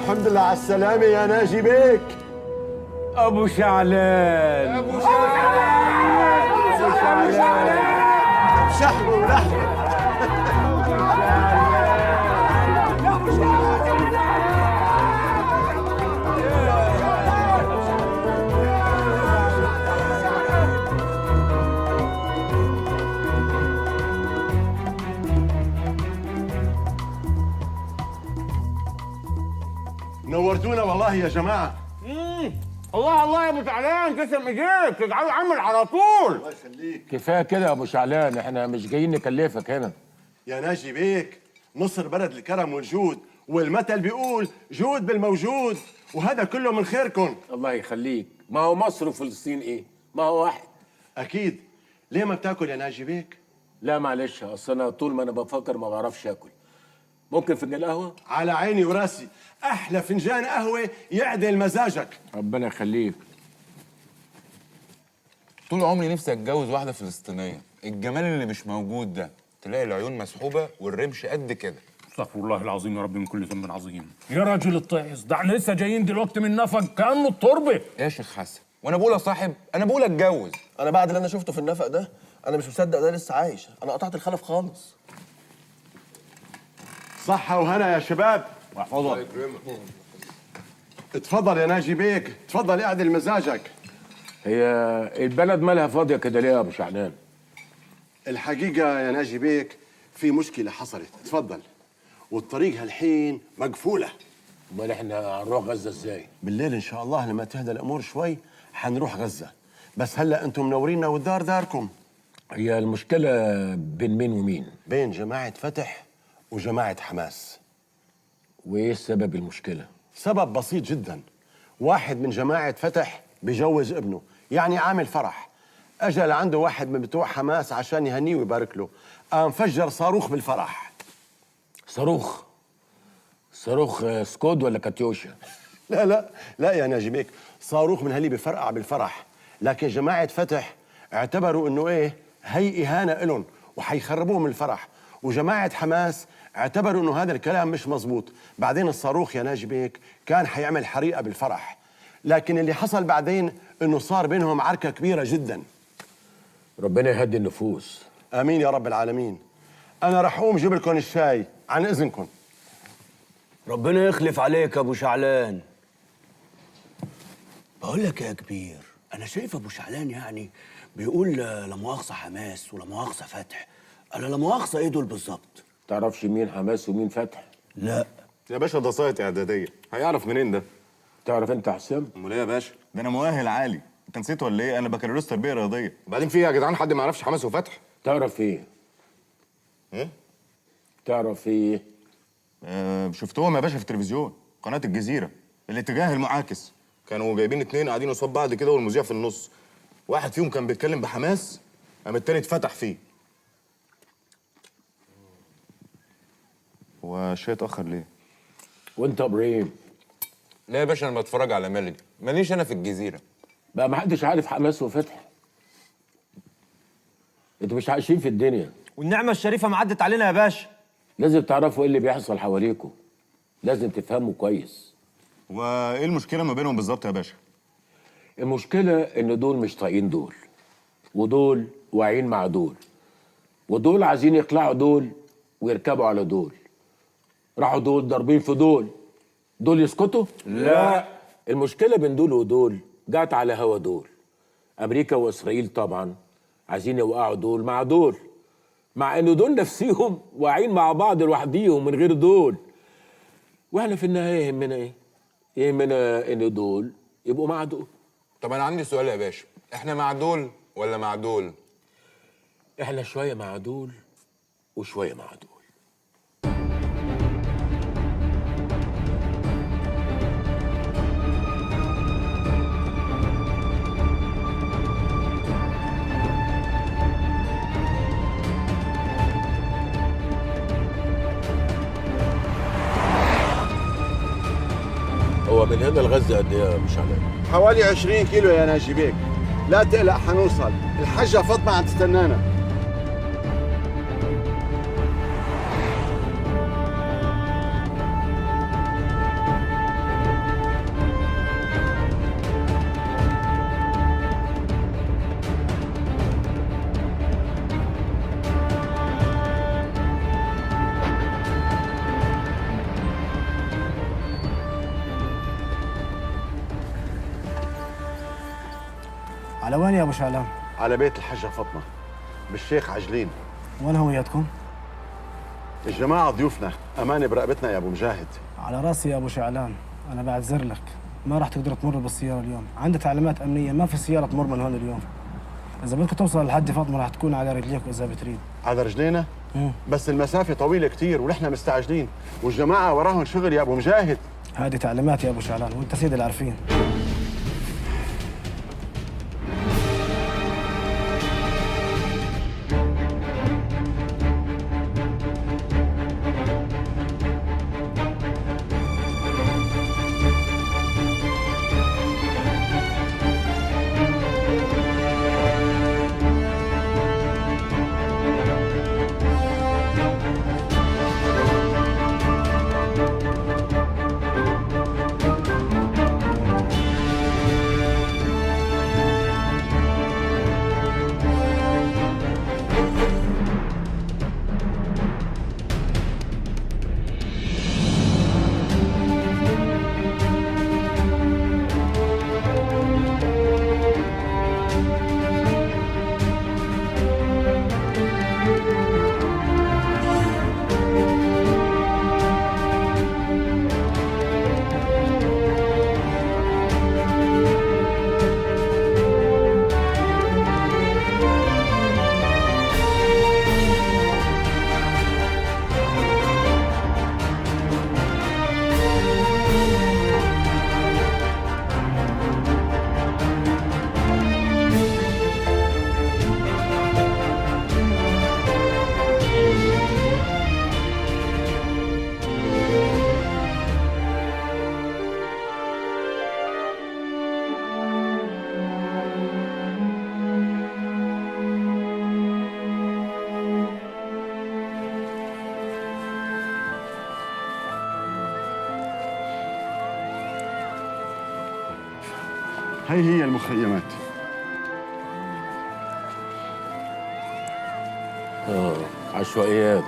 الحمد لله على السلامة يا ناجي بيك. ابو شعلان، ابو شعلان، ابو شعلان، شحم ولحم. نورتونا والله يا جماعة. الله الله يا ابو شعلان، تسلم ايديك، تجعله عمل على طول. الله يخليك. كفاية كده يا ابو شعلان، احنا مش جايين نكلفك هنا. يا ناجي بيك، مصر بلد الكرم والجود، والمثل بيقول جود بالموجود، وهذا كله من خيركم. الله يخليك، ما هو مصر وفلسطين ايه؟ ما هو واحد. اكيد. ليه ما بتاكل يا ناجي بيك؟ لا معلش، اصل انا طول ما انا بفكر ما بعرفش اكل. ممكن فنجان قهوة؟ على عيني وراسي، احلى فنجان قهوة يعدل مزاجك. ربنا يخليك. طول عمري نفسي اتجوز واحدة فلسطينية، الجمال اللي مش موجود ده، تلاقي العيون مسحوبه والرمش قد كده. استغفر الله العظيم يا رب من كل ذنب عظيم. يا راجل الطعس ده، احنا لسه جايين دلوقتي من نفق كانه التربة. ايه يا شيخ حسن؟ وانا بقول يا صاحب، انا بقول اتجوز. انا بعد اللي انا شفته في النفق ده انا مش مصدق ده لسه عايش. انا قطعت الخلف خالص. صحة وهنا يا شباب. واحفظك. اتفضل يا ناجي بيك، اتفضل اعدل مزاجك. هي البلد مالها فاضية كده ليه يا ابو شعلان؟ الحقيقة يا ناجي بيك في مشكلة حصلت، اتفضل. والطريق هالحين مقفولة. امال احنا هنروح غزة ازاي؟ بالليل ان شاء الله لما تهدى الامور شوي حنروح غزة، بس هلا انتم منورينا والدار داركم. هي المشكلة بين مين ومين؟ بين جماعة فتح وجماعة حماس. وايه سبب المشكلة؟ سبب بسيط جدا، واحد من جماعة فتح بجوز ابنه، يعني عامل فرح. اجى لعنده واحد من بتوع حماس عشان يهنيه ويبارك له، قام فجر صاروخ بالفرح. صاروخ؟ صاروخ سكود ولا كاتيوشا؟ لا لا لا يا ناجي بيك، صاروخ من هاللي بفرقع بالفرح. لكن جماعة فتح اعتبروا انه ايه، هي اهانة إلهم وحيخربوه من الفرح، وجماعة حماس اعتبروا انه هذا الكلام مش مزبوط. بعدين الصاروخ يا ناجي بيك كان حيعمل حريقة بالفرح، لكن اللي حصل بعدين انه صار بينهم عركة كبيرة جدا. ربنا يهدي النفوس. امين يا رب العالمين. انا رح اقوم جيب لكم الشاي، عن اذنكم. ربنا يخلف عليك يا ابو شعلان. بقول لك يا كبير، انا شايف ابو شعلان يعني بيقول لا مؤاخذة حماس ولا مؤاخذة فتح. انا لا مؤاخذة ايه دول بالظبط؟ تعرفش مين حماس ومين فتح؟ لا يا باشا ده سايت اعدادية، هيعرف منين ده؟ تعرف انت حسام؟ امال ايه يا باشا؟ ده انا مؤهل عالي، انت نسيت ولا ايه؟ انا بكالوريوس تربيه رياضية. وبعدين في ايه يا جدعان حد ما يعرفش حماس وفتح؟ تعرف ايه؟ ايه؟ تعرف ايه؟ شفتهم يا باشا في التلفزيون، قناة الجزيرة، الاتجاه المعاكس. كانوا جايبين اتنين قاعدين قصاد بعض كده والمذيع في النص. واحد فيهم كان بيتكلم بحماس، قام التاني اتفتح فيه. هو الشاي اتأخر ليه؟ وانت يا ابراهيم؟ لا يا باشا انا بتفرج على ميلودي، ماليش انا في الجزيرة. بقى ما حدش عارف حماس وفتح؟ انتوا مش عايشين في الدنيا. والنعمة الشريفة ما عدت علينا يا باشا. لازم تعرفوا ايه اللي بيحصل حواليكم، لازم تفهموا كويس. وايه المشكلة ما بينهم بالظبط يا باشا؟ المشكلة ان دول مش طايقين دول، ودول واعيين مع دول، ودول عايزين يقلعوا دول ويركبوا على دول. راحوا دول ضاربين في دول، دول يسكتوا؟ لا. المشكلة بين دول ودول جت على هوا دول. أمريكا وإسرائيل طبعا عايزين يوقعوا دول مع دول، مع إن دول نفسيهم واعيين مع بعض لوحديهم من غير دول. واحنا في النهاية يهمنا إيه؟ يهمنا إن دول يبقوا مع دول. طب انا عندي سؤال يا باشا، احنا مع دول ولا مع دول؟ احنا شوية مع دول وشوية مع دول. هو من هنا لغزة قد ايه يا مش علي؟ حوالي 20 كيلو يا ناجي بيك. لا تقلق حنوصل، الحجة فاطمة عم تستنانا. على وين يا ابو شعلان؟ على بيت الحجة فاطمة بالشيخ عجلين. وين هويتكم؟ الجماعة ضيوفنا، امانه برقبتنا يا ابو مجاهد. على راسي يا ابو شعلان، انا بعتذر لك، ما راح تقدر تمر بالسيارة اليوم، عندي تعليمات امنية ما في سيارة تمر من هون اليوم. اذا بدك توصل لحد فاطمة راح تكون على رجليك واذا بتريد. على رجلينا؟ بس المسافة طويلة كثير ونحن مستعجلين، والجماعة وراهم شغل يا ابو مجاهد. هذه تعليمات يا ابو شعلان وانت سيد العارفين. هي هي المخيمات. عشوائيات.